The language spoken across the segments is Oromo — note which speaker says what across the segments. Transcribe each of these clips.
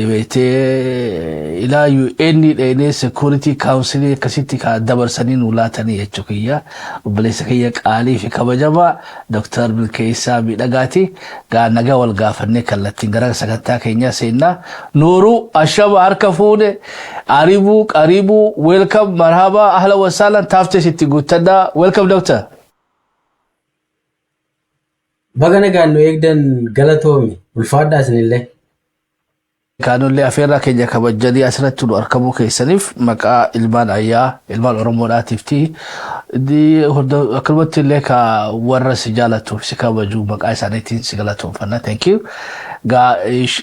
Speaker 1: Beetee ilaa UN dheenee Security Council akkasitti ka dabarsanii nu laatanii jechuu kiyya. Obboleessa kiyya qaalii fi kabajamaa Dr. Milkeessaa Miidhagaati. Gaa nagaa wal gaafannee kallattiin gara sagantaa keenyaa seennaa. Nuuruu ashama, harka fuune, aribuu qaribuu, welcome, marhaba, ahla wasaalan, taaftee sitti guuttadhaa. Welcome, doctor.
Speaker 2: Baga nagaan nu eegdan, galatoomi, ulfaadhaa isinillee.
Speaker 1: Kaanollee afeerraa keenya kabajanii asirratti nu argamuu keessaniif maqaa ilmaan ayyaa ilmaan Oromoodhaatiif akkanumatti illee ka warra si jaalatuuf si kabaju maqaa isaaniitiin si galatoonfanna. Thank you. Gaa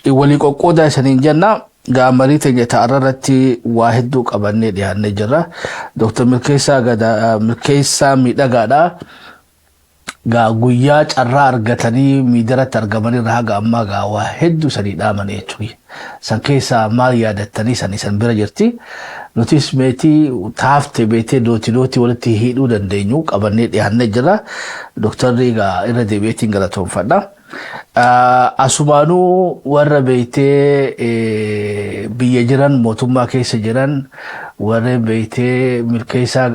Speaker 1: walii qoqqoodaa isaniin jenna. Gaa marii teenya ta'arra irratti waa hedduu qabannee dhiyaannee jirra. Dr. Milkeessaa Gadaa, Milkeessaa Miidhagaadha. Gaa guyyaa carraa argatanii miidiyaatti argamanii irraa haga ammaa gaa waa hedduu sanii dhaamanii jechuudha. San keessaa maal yaadattanii sanii san bira jirti. Nutis meetii taafte beetee dooti dooti walitti hidhuu dandeenyu qabannee dhiyaannee jira. Dooktarri gaa irra deebi'eetiin galatoonfadha. Asumaanuu warra beektee biyya jiran, mootummaa keessa jiran, warreen beektee Milkeessaa,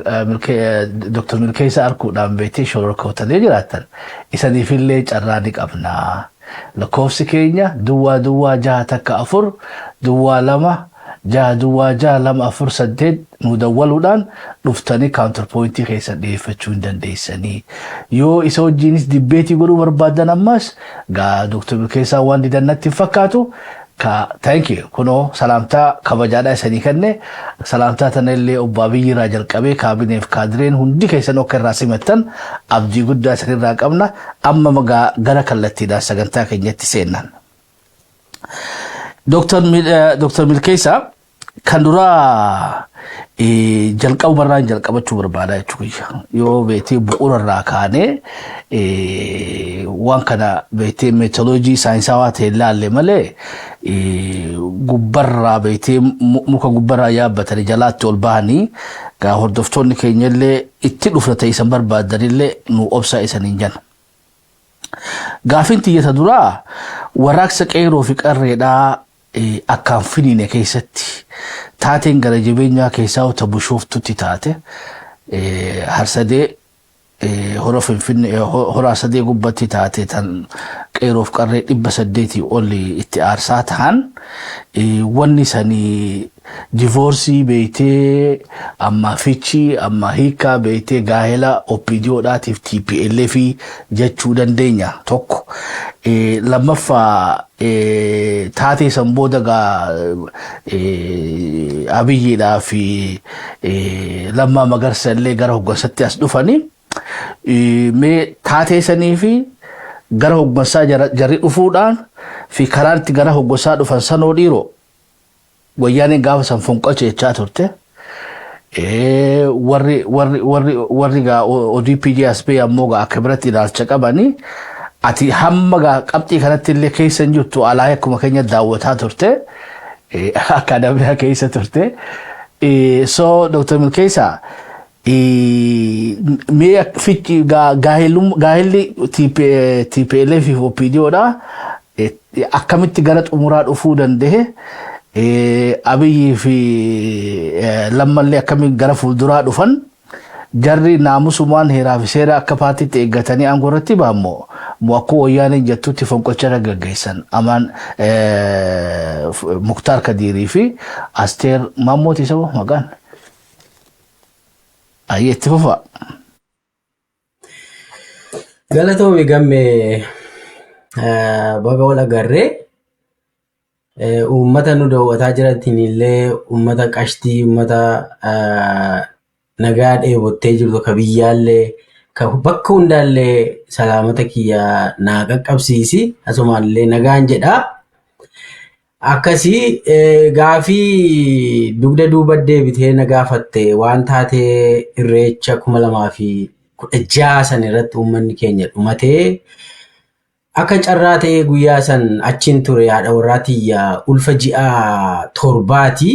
Speaker 1: Dooktar Milkeessaa arguudhaan beektee shororkootanii jiraatan isaniifillee carraa ni qabna. Lakkoofsi keenya 006 14 02 6 06 248 nu dawwaluudhaan dhuftanii counterpointii keessan dhiyeeffachuu hin dandeessanii. Yoo isa wajjinis debateii godhuu barbaadan ammas gaa Dooktar Milkeessaa waan didan natti hin fakkaatu. Ka thank you, kunoo salaamtaa kabajaadhaa isanii kenne. Salaamtaa tana illee obbo Abiyyi irraa jalqabee kaabineef kaadireen hundi keessan akka irraa simattan abdii guddaa isinirraa qabna. Amma magaa gara kallattiidhaan sagantaa keenyatti seennan. Dooktar Milkeessaa, kan duraa jalqabumarraan jalqabachuu barbaada jechuudha. Yoo beetee bu'uurarraa kaanee waan kana beetee meetoloojii saayinsawaa ta'e ilaalle malee, gubbarraa beetee muka gubbarraa yaabbatanii jalaatti ol bahanii gaa hordoftoonni keenya illee itti dhufna ta'e isan barbaadanillee nu obsaa isaniin jenna. Gaafiin tiyyata duraa, warraaqsa qeerroo fi qarreedhaa akkaan finiine keessatti taateen gara jabeenyaa keessaa wata Bishooftutti taate, Harsadee, hora Finfinnee, hora Harsadee gubbatti taate, tan qeerroof qarree 800 ol itti aarsaa ta'an, wanni sanii divorceii beeytee amma fichii amma hiikaa beeytee gaahela OPDOdhaatiif TPLF jechuu dandeenya tokko. Lammaffaa, taatee san booda gaa Abiyyiidhaa fi Lammaa Magarsa illee gara hoggansatti as dhufanii, mee taatee sanii fi gara hoggansaa jarri dhufuudhaan fi karaan itti gara hoggansaa dhufan sanoo, dhiiroo wayyaaneen gaafa san fonqolche jechaa turte. Warri gaa ODP as ba'e ammoo gaa akka biratti ilaalcha qabanii, ati hamma gaa qabxii kanatti illee keessa hin jirtu, alaa akkuma keenya daawwataa turte, akaadaamiyaa keessa turte. So Dr. Milkeessaa, mee fichi gaahilli TPLF fi OPDOdha akkamitti gara xumuraa dhufuu danda'e? Abiyyii fi Lammallee akkamiin gara fuulduraa dhufan? Jarri naamusumaan heeraa fi seera akka paartiitti eeggatanii aangoo irratti baammoo moo akkuma wayyaaneen jettutti fonqolcha irra gaggeessan amaan Muktaar Kadiirii fi Asteer Maammooti isa maqaan? Ayyee, itti fufa.
Speaker 2: Galatoomi gammee, baga wal agarree. Uummata nu daawwataa jiraniin illee, uummata qashtii, uummata nagaa dheebottee jirtu, ka biyyaallee ka bakka hundaallee salaamata kiyya naa qaqqabsiisi, asumaanillee nagaan jedha. Akkasii gaafii dugda duuba deebitee na gaafatte, waan taatee irreecha 2016 san irratti uummanni keenya dhumatee, akka carraa ta'ee guyyaa san achiin ture. Haadha warraa tiyya ulfa ji'a 7ti.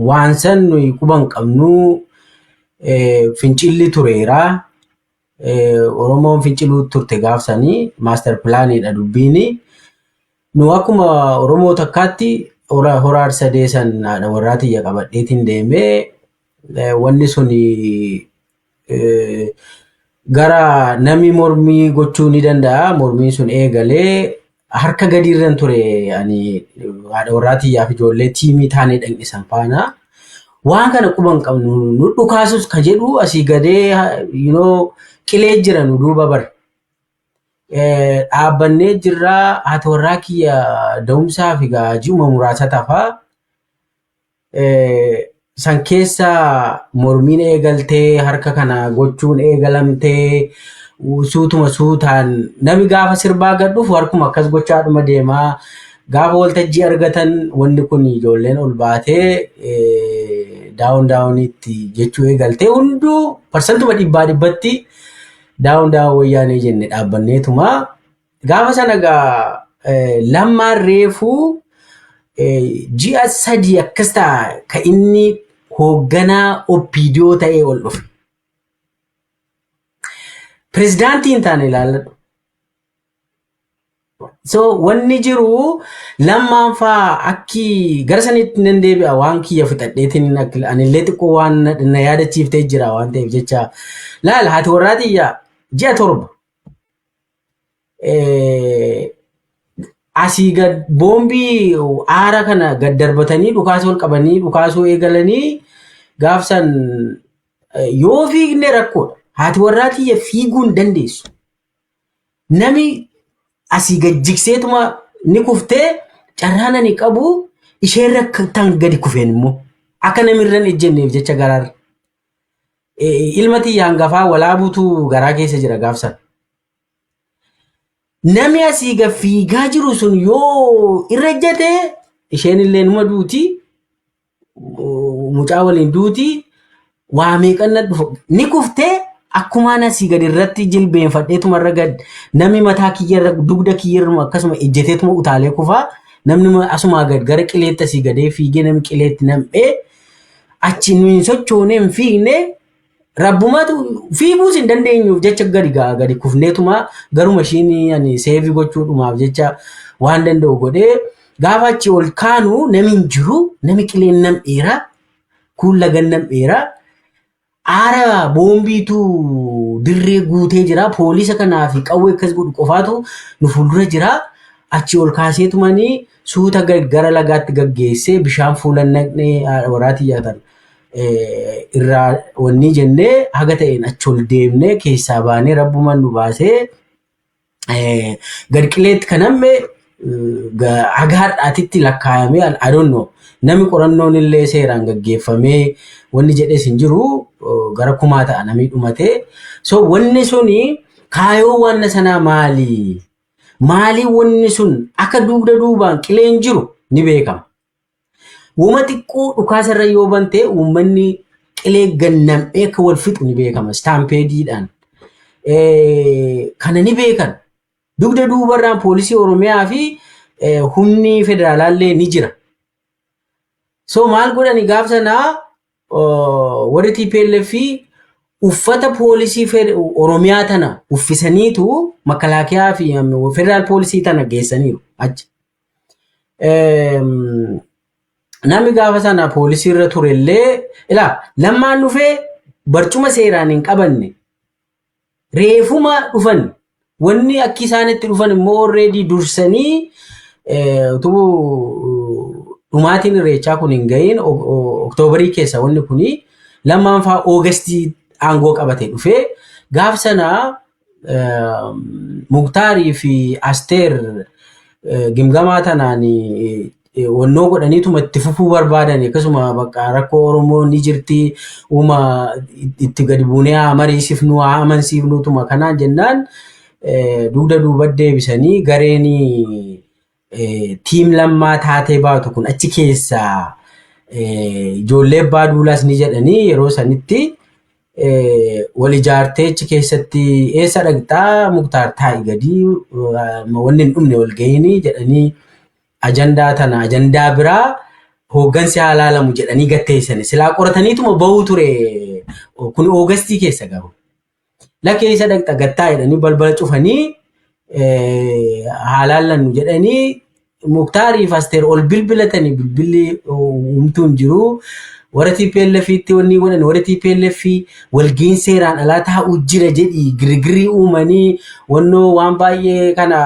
Speaker 2: Waan san nuyi quba hin qabnu, fincilli tureera. Oromoon finciluu turte gaafsanii, master planiidha dubbiini. Nu akkuma Oromoo takkaatti hora Arsadee san haadha warraa tiyya qabadheetiin deemee, wanni sun gara namni mormii gochuu ni danda'a. Mormiin sun eegalee harka gadiirran ture, ani haadha warraa tiyyaaf ijoollee tiimii taanee dhaqne faana. Waan kana quba hin qabnu, nu dhukaasus ka jedhu asii gadee qilee jira nu duuba bara. Dhaabbannee jirraa, haati warraa kiyya da'umsaaf egaa ji'uma muraasa tafaa. San keessa mormiin eegaltee, harka kana gochuun eegalamtee, suutuma suutaan namni gaafa sirbaa gad dhufu harkuma akkas gochaadhuma deemaa. Gaafa waltajjii argatan wanni kun ijoolleen ol baatee down downitti jechuu eegaltee, hunduu parsantuma dhibbaa dhibbatti down down Wayyaanee jenne dhaabbanneetuma. Gaafa sana gaa Lammaan reefuu ji'a 3 akkas ta'a ka inni hoogganaa OPDO ta'ee ol dhufe. Pirezidaantii hin taane, ilaalladhu. So wanni jiru Lammaan faa akki gara sanitti nan deebi'a, waan kiyya fixadheetiin anillee xiqqoo waan na yaadachiiftee jira waan ta'eef jecha. Laala, haati warraa tiyya ji'a 7 asii gad boombii aara kana gad darbatanii dhukaasuu ol qabanii dhukaasuu eegalanii, gaafsan yoo fiigne rakkoodha. Haati warraa tiyya fiiguu hin dandeessu. Nami asii gad jigseetuma ni kuftee, carraan ani qabu isheerra tan gadi kufeen immoo akka namirra hin ejjenneef jecha garaarra. Ilma tiyya hangafaa walaabuutu garaa keessa jira gaafsan. Nami asii gad fiigaa jiru sun yoo irra ejjete isheen illee numa duuti, mucaa waliin duuti, waa meeqan na dhufa. Ni kuftee, akkumaan asii gad irratti jilbeenfadheetuma irra gad namni mataa kiyyarra, dugda kiyyarra akkasuma ejjeteetuma utaalee kufaa, namni asumaa gad gara qileetti asii gadee fiigee, namni qileetti nam'ee achi nu hin sochoonee, hin fiigne, rabbumatu fiiguus hin dandeenyuuf jecha gadi gadi kufneetuma garuma ishiin ani save gochuudhumaaf jecha waan danda'u godhee, gaafa achi ol kaanu nami hin jiru, nami qileen nam'eera, kun lagan nam'eera. Aara boombiitu dirree guutee jira. Poolisa kanaa fi qawwee akkas godhu qofaatu nu fuuldura jira. Achi ol kaaseetumanii suuta gara lagaatti gaggeessee, bishaan fuula naqnee, haadha waraatii yaatan irraa wanni jennee, haga ta'een achi ol deemnee keessaa baanee, rabbumaan nu baasee gad qileetti kan hamme haga har'aatitti lakkaayamee, I don't know, namni qorannoon illee seeraan gaggeeffamee wanni jedhes hin jiru, gara kumaa ta'a namni dhumatee. So wanni suni kaayoo wanna sanaa maali? Maali wanni sun? Akka dugda duubaan qileen jiru ni beekama. Wuma xiqqoo dhukaasarra yoo bante uummanni qilee gannam'ee akka wal fixu ni beekama. Stampedeiidhaan. Kana ni beekan. Dugda duubarraan poolisii Oromiyaa fi humni federaalaallee ni jira. So maal godhani gaaf sanaa? Warri TPLF uffata poolisii Oromiyaa tana uffisaniitu makalaakiyaa fi federaal poolisii tana geessaniiru achi. Namni gaafa sana poolisii irra turellee, ilaa, Lammaan dhufee barcuma seeraan hin qabanne, reefuma dhufan. Wanni akki isaan itti dhufan immoo already dursanii utuu dhumaatiin Irreechaa kun hin gahin, Oktoobarii keessa wanni kuni, Lammaan fa'aa Oogastii aangoo qabate dhufee, gaaf sana Muktaarii fi Asteer gimgamaa tanaan wannoo godhaniituma itti fufuu barbaadan. Akkasuma bakka rakkoo Oromoo ni jirti, uuma itti gadi buunee haa mariisifnu, haa amansiifnutuma kanaan jennaan, dugda duuba deebisanii gareen team Lammaa taatee baatu kun achi keessaa ijoollee abbaa duulaas ni jedhanii, yeroo sanitti wal ijaartee achi keessatti eessa dhaqxaa, Muktaar taa'i gadii, wanni hin dhumne wal gahinii jedhanii, ajandaa tana ajandaa biraa hooggansi haa laalamu jedhanii gatteessani. Silaa qorataniituma bahuu ture, kun Oogastii keessa garuu. Lakkee isa dhaqxa, gattaa jedhanii balbala cufanii haa laallannu jedhanii. Muktaarii fi Asteer ol bilbilatanii bilbilli humtuu hin jiru. Warra TPLF tti wanni godhan, warra TPLF walga'iin seeraan alaa taa'uu jira jedhii girgirii uumanii wannoo waan baay'ee kana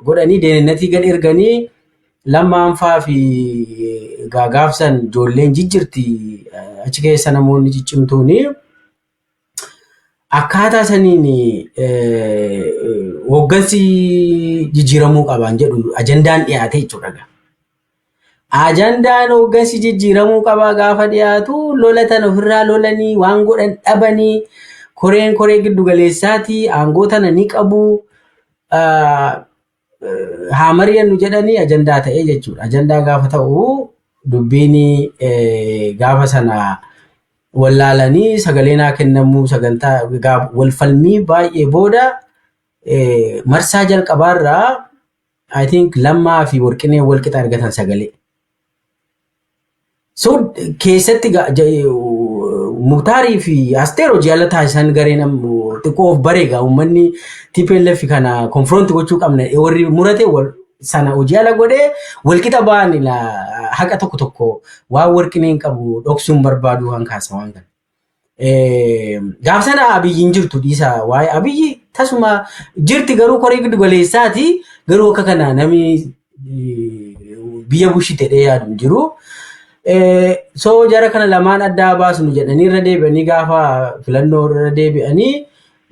Speaker 2: godhanii deeninnatii gad erganii Lammaan faa fi gaafsan ijoolleen jijjirti achi keessa namoonni ciccimtuuni. Akkaataa saniin hooggansi jijjiiramuu qabaan jedhu ajandaan dhiyaate jechuudha. Ajandaan hooggansi jijjiiramuu qabaa gaafa dhiyaatu lola tan ofirraa lolanii waan godhan dhabanii, koreen koree giddu galeessaati, aangoo tana ni qabu, haa mari'annu jedhanii ajandaa ta'ee jechuudha. Ajandaa gaafa ta'u dubbiin gaafa sana wallaalanii sagalee naa kennamuu sagantaa wal falmii baay'ee booda marsaa jalqabaarraa I think Lammaa fi Warqinee wal qixa argatan sagalee. So keessatti Muktaarii fi Asteer hojii ala taasisan, gareen xiqqoo of bareega, uummanni TPLF kana confront gochuu qabna warri murate sana hojii ala godhee walqixa ba'an. Haqa tokko tokko waan Warqineen qabu dhoksuun barbaadu waan kaasa waan kana. Gaaf sana Abiyyi hin jirtu, dhiisa, waa'ee Abiyyi tasuma jirti, garuu koree giddu galeessaati, garuu akka kana namni biyya bushite jedhee yaadu hin jiru. So jara kana lamaan addaa baasnu jedhanii irra deebi'anii gaafa filannoo irra deebi'anii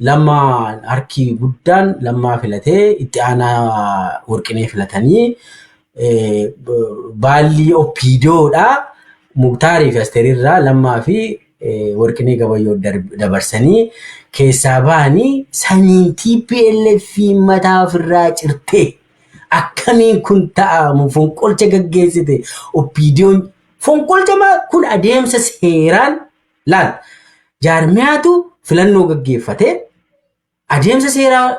Speaker 2: Lammaa harki guddaan Lammaa filatee itti aanaa Warqinee filatanii baallii OPDOdhaa Muktaarii fi Asteerirraa Lammaa fi Warqinee Gabayyoo dabarsanii keessaa ba'anii saniin TPLF mataa ofirraa cirtee akkamiin kun ta'a, fonqolcha gaggeessite OPDOn, fonqolcha maa kun adeemsa seeraan laal, jaarmiyaatu filannoo gaggeeffate, adeemsa seeraa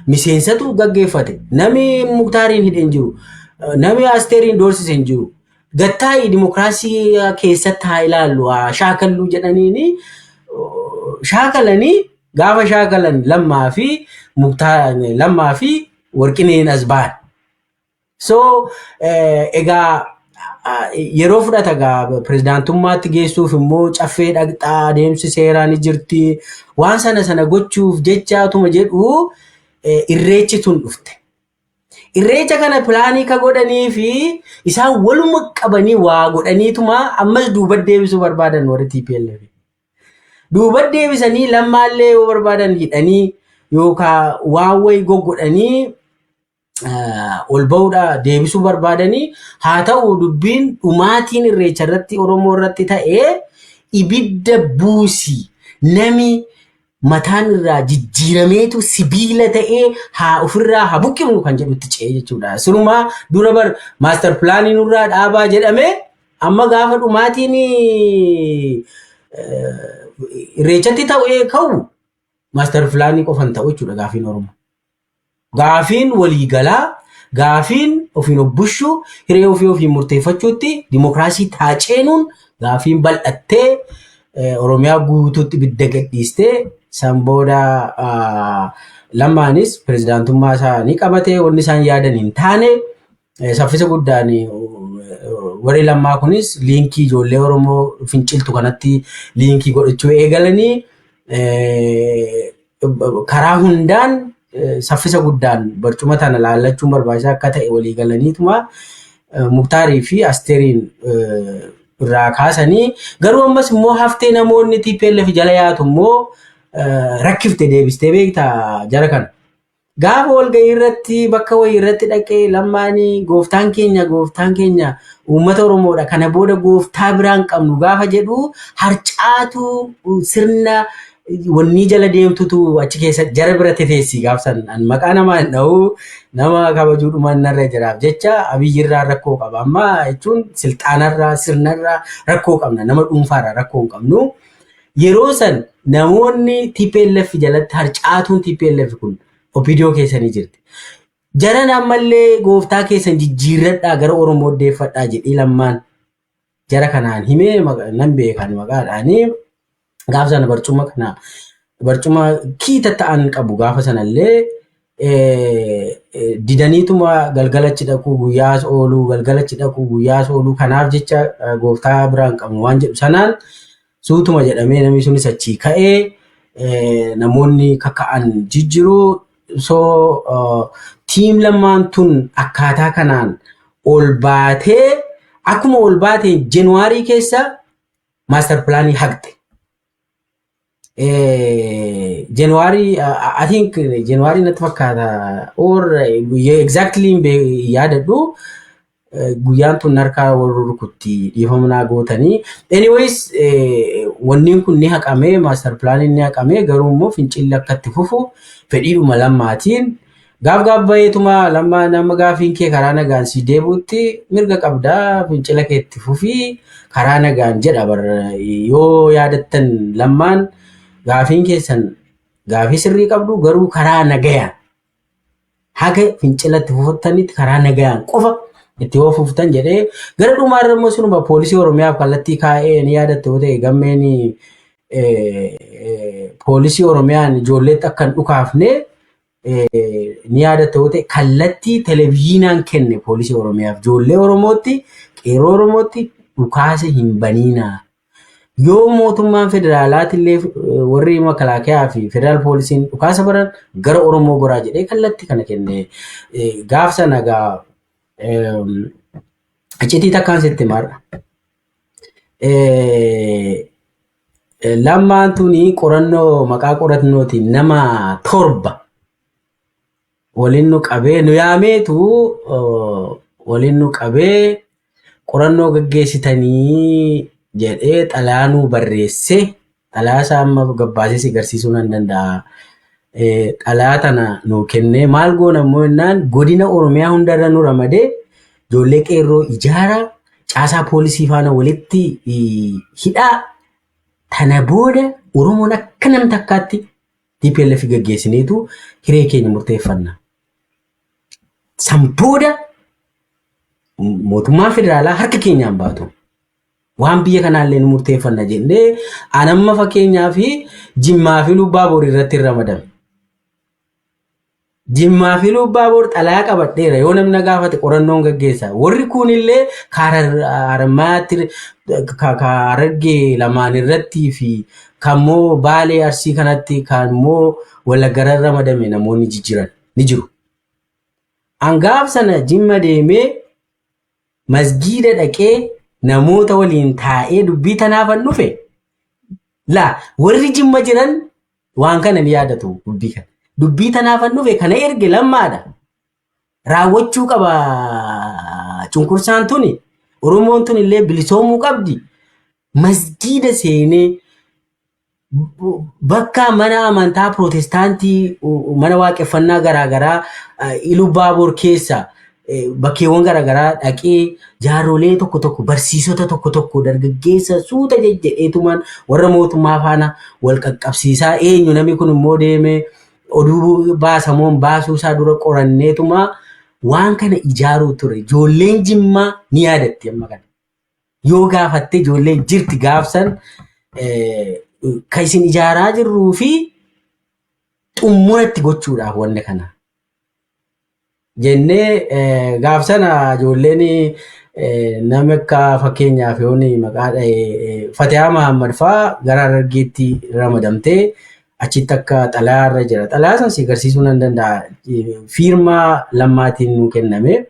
Speaker 2: miseensatu gaggeeffate. Namni Muktaariin hidhe hin jiru, namni Asteeriin doorsise hin jiru. Gattaa'ii dimokiraasii keessatti haa ilaallu, haa shaakalluu jedhaniini shaakalanii, gaafa shaakalan Lammaa fi Muktaar, Lammaa fi Warqineen as ba'an. So egaa yeroo fudhata, egaa pirezidaantummaatti geessuuf immoo caffee dhaqxaa, adeemsi seeraa ni jirti. Waan sana sana gochuuf jechaatuma jedhu irreechi tun dhufte. Irreecha kana pilaanii ka godhanii fi isaan waluma qabanii waa godhaniituma ammas duuba deebisuu barbaadan warri TPLF. Duuba deebisanii Lammaallee yoo barbaadan hidhanii yookaan waan wayii goggodhanii ol ba'uudha deebisuu barbaadanii. Haa ta'u, dubbiin dhumaatiin irreecha irratti Oromoo irratti ta'ee ibidda buusii nami mataan irraa jijjiirameetu sibiila ta'ee haa ofirraa haa buqqifnu kan jedhutti ce'ee jechuudha. Sirumaa dura bar master planii nurraa dhaabaa jedhame, amma gaafa dhumaatiin irreechatti ta'ee ka'u master planii qofan ta'u jechuudha gaafiin Oromoo. Gaafiin waliigalaa, gaafiin ofiin of bushuu, hiree ofii ofiin murteeffachuutti dimokiraasii taaceenuun gaafiin bal'attee Oromiyaa guutuutti ibidda gadhiistee san booda Lammaanis pirezidaantummaa isaa ni qabate. Wanni isaan yaadan hin taane. Saffisa guddaan warri Lammaa kunis liinkii ijoollee Oromoo finciltu kanatti liinkii godhachuu eegalanii karaa hundaan saffisa guddaan barcuma tana laallachuun barbaachisaa akka ta'e walii galaniituma Muktaarii fi Asteeriin irraa kaasanii, garuu ammas immoo haftee namoonni TPLF jala yaatu immoo rakkifte deebistee beektaa jara kana. Gaafa walgahii irratti bakka wayii irratti dhaqee Lammaanii "Gooftaan keenya, gooftaan keenya uummata Oromoodha, kana booda gooftaa biraan qabnu" gaafa jedhu harcaatu sirna wanni jala deemtutu achi keessa jara bira teteessi gaafsan. An maqaa namaa hin dha'u, nama kabajuudhumaan narra jiraaf jecha. Abiyyirraa rakkoo qaba amma jechuun silxaanarraa sirnarraa rakkoo qabna, nama dhuunfaarraa rakkoo hin qabnu. Yeroo san namoonni TPLF jalatti harcaatuun TPLF kun OPDO keessanii jirti. Jaran ammallee "Gooftaa keessan jijjiirradhaa, gara Oromoo deeffadhaa" jedhee Lammaan jara kanaan himee nan beekan maqaadhaanii. Gaafa sana barcuma kana barcuma kiita ta'an qabu gaafa sanallee Didaniituma galgalachi dhaquu, guyyaas ooluu, galgalachi dhaquu, guyyaas ooluu, kanaaf jecha gooftaa biraan qabnu waan jedhu sanaan suutuma jedhamee namni sunis achii ka'ee namoonni kaka'an jijjiru. So team Lammaan tun akkaataa kanaan ol baatee, akkuma ol baatee January keessa master planii haqxe. January, I think January natti fakkaata, or exactly yaadadhu, guyyaan tun harkaa warra rukutti, dhiifama naa gootanii. Anyways, wanni kun ni haqamee, master planiin ni haqamee, garuu immoo fincilli akka itti fufu fedhiidhuma Lammaatiin gaaf gaaf baheetuma Lammaa nama gaafiin kee karaa nagaan si deebuutti mirga qabdaa, fincila kee itti fufii karaa nagaan jedha. Bar yoo yaadattan, Lammaan gaafiin keessan gaafii sirrii qabdu, garuu karaa nagayaan haga fincila itti fufattanitti karaa nagayaan qofa itti yoo fuftan jedhee, gara dhumaarra immoo sunuma poolisii Oromiyaaf kallattii kaa'ee ni yaadatte yoo ta'e, gammeen poolisii Oromiyaan ijoolleetti akka hin dhukaafne ni yaadatte yoo ta'e, kallattii televezyiinaan kenne poolisii Oromiyaaf: ijoollee Oromootti, qeerroo Oromootti dhukaasa hin baniinaa. Yoo mootummaan federaalaatillee warri makalaakayaa fi federaal poolisiin dhukaasa baran gara Oromoo goraa jedhee kallattii kana kenne. Gaaf sana gaa iccitii takkaan sitti mar'a. Lammaan tuni qorannoo maqaa qorannootiin nama torba waliin nu qabee, nu yaameetu waliin nu qabee, qorannoo gaggeessitanii jedhee xalayaa nuu barreesse. Xalayaa isaa amma gabbaasee si agarsiisuu nan danda'a. Xalayaa tana nuu kennee, maal goona immoo jennaan, godina Oromiyaa hundarra nu ramadee, ijoollee qeerroo ijaaraa, caasaa poolisii faana walitti hidhaa, tana booda Oromoon akka nam takkaatti TPLF gaggeessineetu hiree keenya murteeffanna. San booda mootummaan federaalaa harka keenyaan baatu. Waan biyya kanaallee nu murteeffanna jennee, anamma fakkeenyaa fi Jimmaa fi Lubbaaboor irratti hin ramadame. Jimmaa fi Lubbaaboor xalayaa qabadheera, yoo namni na gaafate qorannoon gaggeessa. Warri kunillee Haramaatti, Harargee lamaan irratti fi kammoo Baalee, Arsii kanatti, kammoo Wallaggarra ramadame namoonni jijjiiran ni jiru. Angaaf sana Jimma deemee masgiida dhaqee namoota waliin taa'ee dubbii tanaafan dhufe. Laa, warri Jimma jiran waan kana ni yaadatu dubbii kana. Dubbii tanaafan dhufe, kana erge Lammaadha. Raawwachuu qaba cunqursaan tuni. Oromoon tun illee bilisoomuu qabdi. Masgiida seenee, bakka mana amantaa pirootestaantii, mana waaqeffannaa garaagaraa Ilubbaaboor keessa bakkeewwan garaagaraa dhaqee, jaarolee tokko tokko, barsiisota tokko tokko, dargaggeessa suuta jejjedheetumaan warra mootummaa faana wal qaqqabsiisaa, eenyu namni kun immoo deemee oduu baasamoon baasuu isaa dura qoranneetuma waan kana ijaaruu ture. Ijoolleen Jimmaa ni yaadatti amma kana. Yoo gaafatte ijoolleen jirti gaafsan kan isin ijaaraa jirruu fi xumuratti gochuudhaaf wanni kana. Jennee gaaf sana ijoolleen nama akka fakkeenyaaf yoon maqaa dha'e Fatihaa Mahammad fa'aa gara Harargeetti ramadamtee achitti akka xalayaa irra jira. Xalayaa sana si agarsiisuu nan danda'a. Fiirmaa Lammaatiin nuu kenname.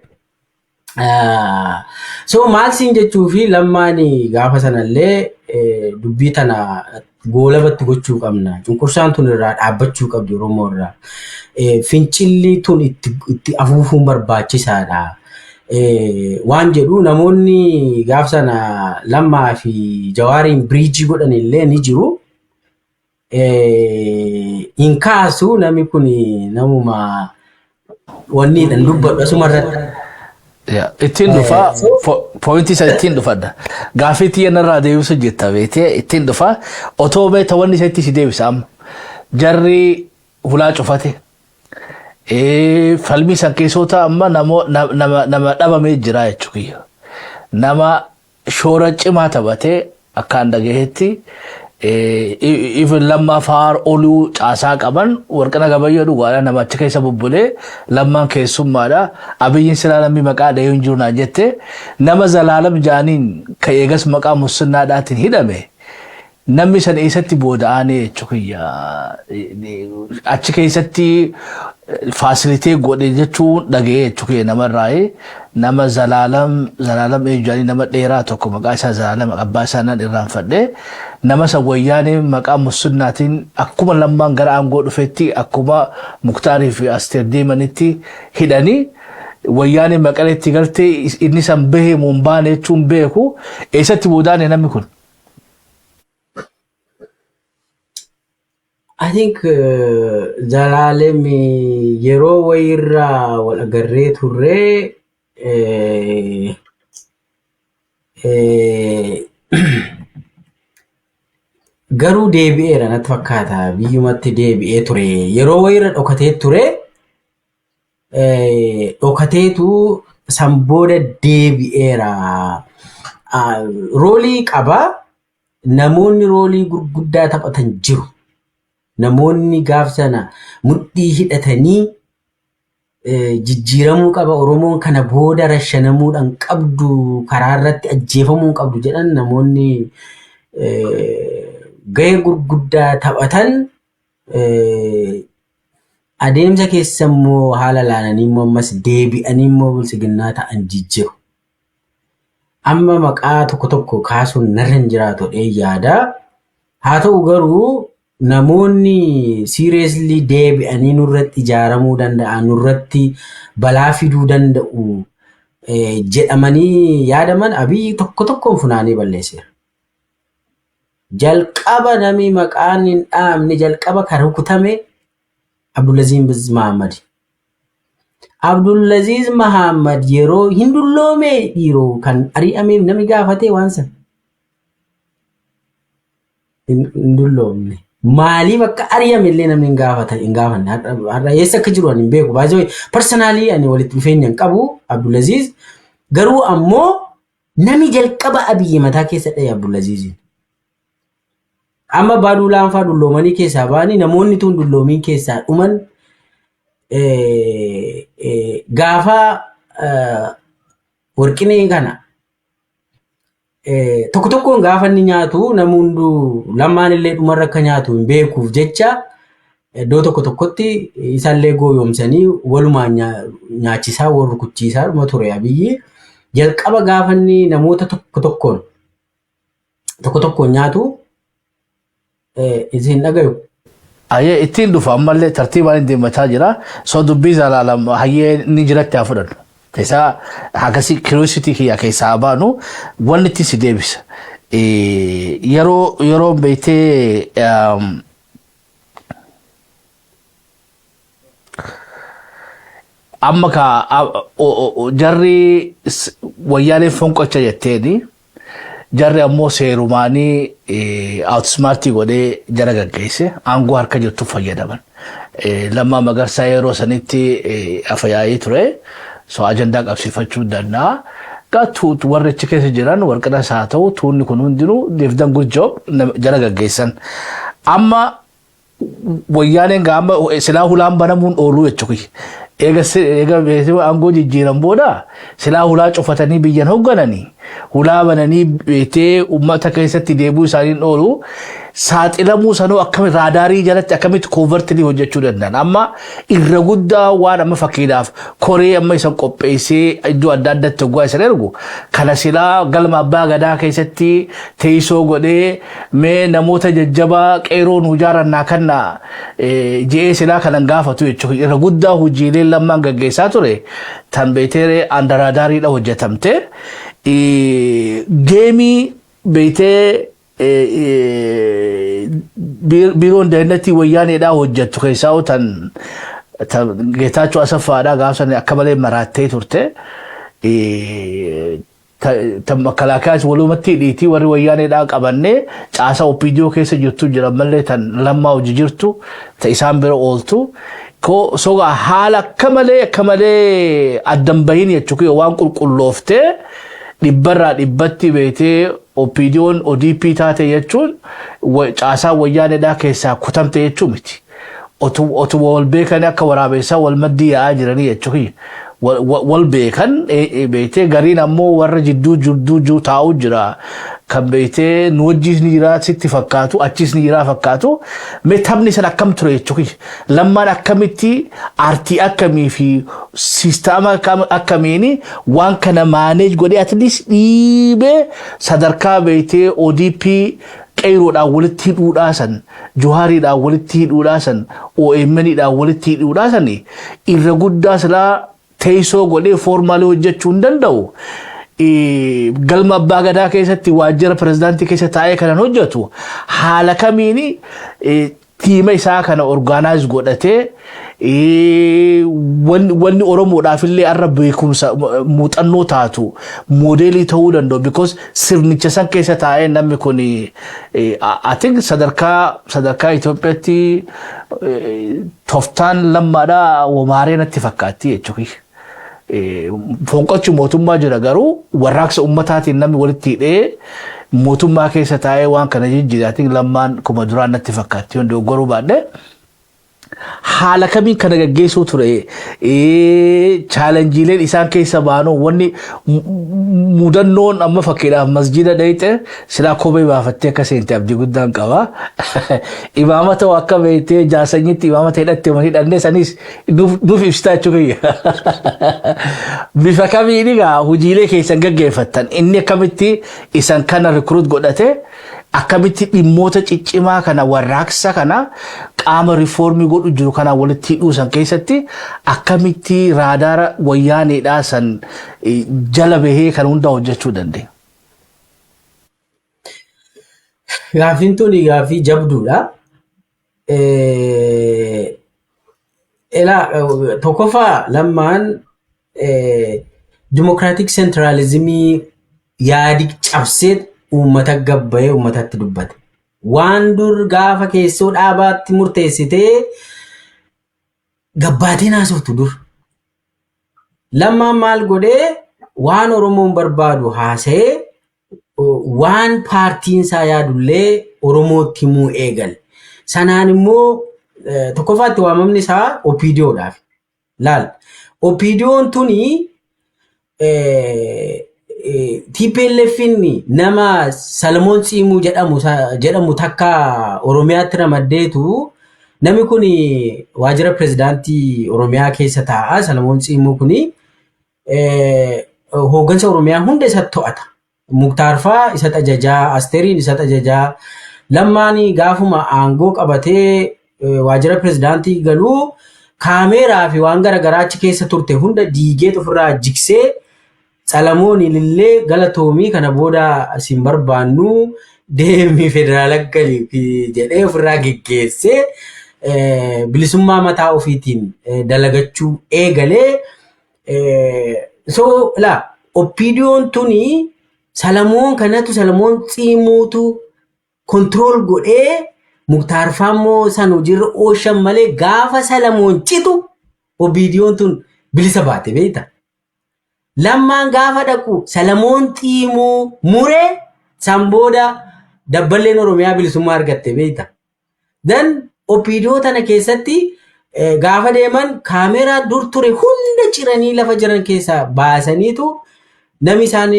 Speaker 2: So maal siin jechuu fi, Lammaan gaafa sanallee dubbii tana goolabatti gochuu qabna. Cunqursaan tun irraa dhaabbachuu qabdi Oromoo irraa. Fincilli tun itti afuufuun barbaachisaadha. Waan jedhu namoonni gaaf sana Lammaa fi Jawaariin bridge godhan illee ni jiru. Hin kaasu, namni kun namuma wanni dubbadhu asuma irratti.
Speaker 1: Ittiin dhufaa, pointii isa ittiin dhufadha. Gaaffii xiyya narraa deebisu jetta beetee, ittiin dhufaa otoo beekta wanni isa itti si deebisa amma. Jarri hulaa cufate. Falmii san keessoota amma nama dhabamee jira jechuudha. Nama shoora cimaa taphatee akkaan dhagahetti Even Lammaa fa'aa oluu caasaa qaban. Warqina Gabayyoo dhugaadha, nama achi keessa bubbulee Lammaan keessummaadha. Abiyyiin silaa namni maqaa dhahee hin jiru naan jette. Nama Zalaalam jaaniin ka eegas maqaa mussinnaadhaatiin hidhame, namni san eessatti booda'anii jechuu kiyya, achi keessatti facilitate godhe jechuun dhaga'ee jechuu kiyya namarraa. Nama Zalaalam eenyu, nama dheeraa tokko, maqaa isaa Zalaalam, abbaa isaa nan irraanfadhe. Nama san Wayyaanee maqaa mussinnaatiin akkuma Lammaan gara aangoo dhufetti, akkuma Muktaarii fi Asteer deemanitti hidhanii, Wayyaanee Maqaleetti galtee inni san bahee moo baane jechuun beeku. Eessatti boodaane namni kun?
Speaker 2: I think Zalaalem yeroo wayirraa wal agarree turree, garuu deebi'eera natti fakkaata. Biyyumatti deebi'ee ture, yeroo wayirra dhokatee ture, dhokateetu san booda deebi'eera. Roolii qaba. Namoonni roolii gurguddaa taphatan jiru. Namoonni gaaf sana mudhii hidhatanii jijjiiramuu qaba, Oromoon kana booda rashanamuudhaan qabdu, karaa irratti ajjeefamuu qabdu jedhan, namoonni gahee gurguddaa taphatan, adeemsa keessa immoo haala laalanii immoo ammas deebi'anii immoo Biltsiginnaa ta'an jijjiiru. Amma maqaa tokko tokko kaasuun narra hin jiraatu yaada. Haa ta'u garuu namoonni seriously deebi'anii nurratti ijaaramuu danda'an, nurratti balaa fiduu danda'u jedhamanii yaadaman, Abiyyi tokko tokkoon funaanii balleesseera. Jalqaba namni maqaan hin dhaamne, jalqaba kan rukutame Abdulaziz Mahammad. Abdulaziz Mahammad yeroo hin dulloome dhiiroo kan ari'ameef namni gaafatee waan sana. Hin dulloomne. Maaliif akka ari'ame illee namni hin gaafata, hin gaafanne. Har'a eessa akka jiru ani hin beeku. Baay'ee personally ani walitti dhufeenya hin qabu Abdulaziz. Garuu ammoo namni jalqaba Abiyyi mataa keessa dha'e Abdulaziziin. Amma Baadulaan fa'aa dulloomanii keessaa ba'anii, namoonni tun dulloomiin keessaa dhuman, gaafa Warqinee kana tokko tokkoon gaafa inni nyaatu, namni hunduu Lammaan illee dhumarra akka nyaatu hin beekuuf jecha, iddoo tokko tokkotti isaallee gooyomsanii walumaan nyaachisaa, wal rukuchiisaa dhuma ture Abiyyi. Jalqaba gaafa inni namoota tokko tokkoon tokko tokkoon nyaatu isin dhagayu.
Speaker 1: Hayyee, ittiin dhufa, ammallee tartiibaan hin deemachaa jira. So dubbii Zalaalam hayyee ni jiratti haa fudhannu. Isaa akkasii curiosity kiyya keessaa baanu wanni itti si deebisa. Yeroo beektee amma ka jarri Wayyaaneen fonqocha jetteeni, jarri ammoo seerumaanii outsmartii godhee jara gaggeesse, aangoo harka jirtu fayyadaman. Lammaa Magarsaa yeroo sanitti afayaa'ii ture. So ajandaa qabsiifachuu danda'a. Gaa warri achi keessa jiran, Warqinas haa ta'u, tuunni kun hundinuu they've done good job, jara gaggeessan. Amma Wayyaaneen gaa amma silaa hulaan banamuun ooluu jechuudha. Eega beeksisa aangoo jijjiiran booda silaa hulaa cufatanii biyyan hooggananii, hulaa bananii beektee uummata keessatti deebuu isaaniin oolu. Saaxilamuu sanuu akkami raadaarii jalatti akkamitti covertly hojjechuu danda'an? Amma irra guddaa waan amma fakkiidhaaf koree amma isan qopheessee iddoo adda addaatti hoggaa isan ergu kana, silaa galma abbaa gadaa keessatti teessoo godhee, mee namoota jajjabaa qeeroo nu ijaarannaa kanna je'ee silaa kanan gaafatu jechuudha. Irra guddaa hojiileen Lammaan gaggeessaa ture tan beetee under radariidha hojjetamte. Geemii beetee biiroon dahinatii Wayyaaneedhaa hojjettu keessaa tan Geetaachoo Asaffaadhaa gaaf sana akka malee maraattee turte. Tan makalaakaas walumatti hidhiitii warri Wayyaaneedhaa qabannee caasaa OPDO keessa jirtu jiran mallee, tan Lammaa hojii jirtu ta isaan bira ooltu. So haala akka malee addan bahin jechuudha, waan qulqullooftee dhibbarraa dhibbatti beetee. OPDO'n ODP taate jechuun caasaa wayyaaneedhaa keessaa kutamte jechuu miti. Otuma wal beekan akka waraabessaa wal maddii yaa'aa jiranii jechuu, wal beekan beektee, gariin ammoo warra jidduu jidduu taa'u jira, kan beektee nu wajjiis ni jira sitti fakkaatu, achis ni jira fakkaatu. Mee taphni san akkam ture jechuu? Lammaan akkamitti, aartii akkamii fi siistama akkamiini waan kana manage godhee, at least dhiibee sadarkaa beektee ODP qeeroodhaan walitti hidhuudhaa san, Johaariidhaan walitti hidhuudhaa san, OMN'dhaan walitti hidhuudhaa san, irra guddaa silaa teessoo godhee formal hojjechuu hin danda'u. Galma abbaa gadaa keessatti, waajjira pirezidaantii keessa taa'ee kanan hojjetu, haala kamiin team isaa kana organize godhatee, wanni Oromoodhaaf illee arra beekumsa muuxannoo taatu model ta'uu danda'u, because sirnicha san keessa taa'ee namni kun, I think, sadarkaa Itoophiyaatti tooftaan lammaadhaa womaaree natti fakkaatti jechuudha. Fonqolchi mootummaa jira, garuu warraaqsa ummataatiin namni walitti hidhee mootummaa keessa taa'ee waan kana jijjiiraatiin lammaan kuma duraan natti fakkaatti, yoo dogoggoruu baadhee. Haala kamiin kana gaggeessuu ture? Challengeiileen isaan keessa baanuu, wanni mudannoon amma fakkiidhaaf masjida dhayxe silaa kophee baafattee akka seente abdii guddaan qaba. Imaamata akka beektee jaasanyitti imaamata hidhatte ma hidhannee sanis nuuf ibsitaa jechuu kiyya. Bifa kamiin egaa hojiilee keessan gaggeeffattan? Inni akkamitti isan kana recruit godhate? Akkamitti dhimmoota ciccimaa kana, warraaqsa kana, qaama reform godhu jiru kana walitti hidhuu san keessatti akkamitti raadaara wayyaaneedhaa san jala bahee kan hunda hojjechuu dandeenya?
Speaker 2: Gaaffiin tun gaaffii jabduudha. Ilaa, tokkoffaa lammaan democratic centralism yaadi cabsee uummata gabbayee uummatatti dubbate. Waan dur gaafa keessoo dhaabaatti murteessitee gabbaateen haasoftu dur. Lammaan maal godhee? Waan Oromoon barbaadu haasa'ee, waan paartiin isaa yaadullee Oromootti himuu eegale. Sanaan immoo tokkoffaatti waamamni isaa OPDOdhaaf. Laal, OPDO'n tuni TPLF'n nama Salamoon Tsiimuu jedhamu takka Oromiyaatti ramaddeetu, namni kun waajjira pirezidaantii Oromiyaa keessa taa'a. Salamoon Tsiimuu kuni hooggansa Oromiyaa hunda isatti to'ata. Muktaar faa isatti ajajaa, Asteriin isatti ajajaa. Lammaan gaafuma aangoo qabatee waajjira pirezidaantii galuu kaameeraa fi waan garaagaraa achi keessa turte hunda diigee ofirraa jigsee, Salamoon illee galatoomii, kana booda isin barbaannu, deemii federaala gali jedhee ofirraa geggeessee, bilisummaa mataa ofiitiin dalagachuu eegalee. So laa, OPDO'n tuni Salamoon kanatu, Salamoon Tsiimuutu control godhee, Muktaar Faammoo san hojiirra ooshan malee, gaafa Salamoon citu OPDO'n tun bilisa baate, beekta. Lammaan gaafa dhaqu Salamoon Xiimuu muree, san booda dabballeen Oromiyaa bilisummaa argatte, beekta. Then OPDO tana keessatti gaafa deeman kaameeraa dur ture hunda ciranii lafa jiran keessaa baasaniitu, nami isaan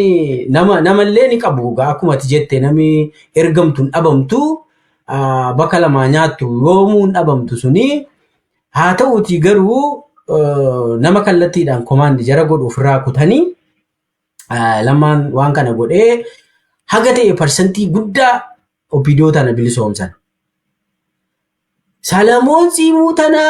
Speaker 2: nama namallee ni qabu. Akkuma ati jette, nami ergamtu hin dhabamtu, bakka lamaa nyaattu yoomuu hin dhabamtu. Suni haa ta'uuti, garuu nama kallattiidhaan command jara godhu ofirraa kutanii, lammaan waan kana godhee haga ta'e parsantii guddaa OPDO tana bilisoomsan. Salamoon Tsiimuu tana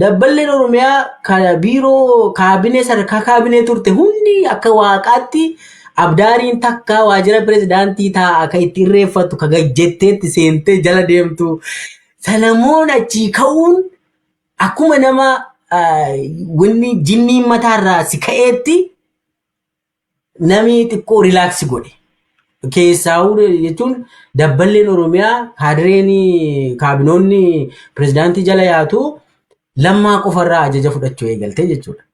Speaker 2: dabballeen Oromiyaa ka biiroo kaabinee, sadarkaa kaabinee turte hundi akka waaqaatti, abdaariin takka waajjira pirezidaantii taa'a ka itti irreeffattu, ka gajjetteetti seentee jala deemtu. Salamoon achii ka'uun akkuma nama wanni jinniin mataarraa si ka'eetti namni xiqqoo relax godhe. Keessaa'uu jechuun dabballeen Oromiyaa, kaadireen, kaabinoonni pirezidaantii jala yaatu lammaa qofarraa ajaja fudhachuu eegalte jechuudha.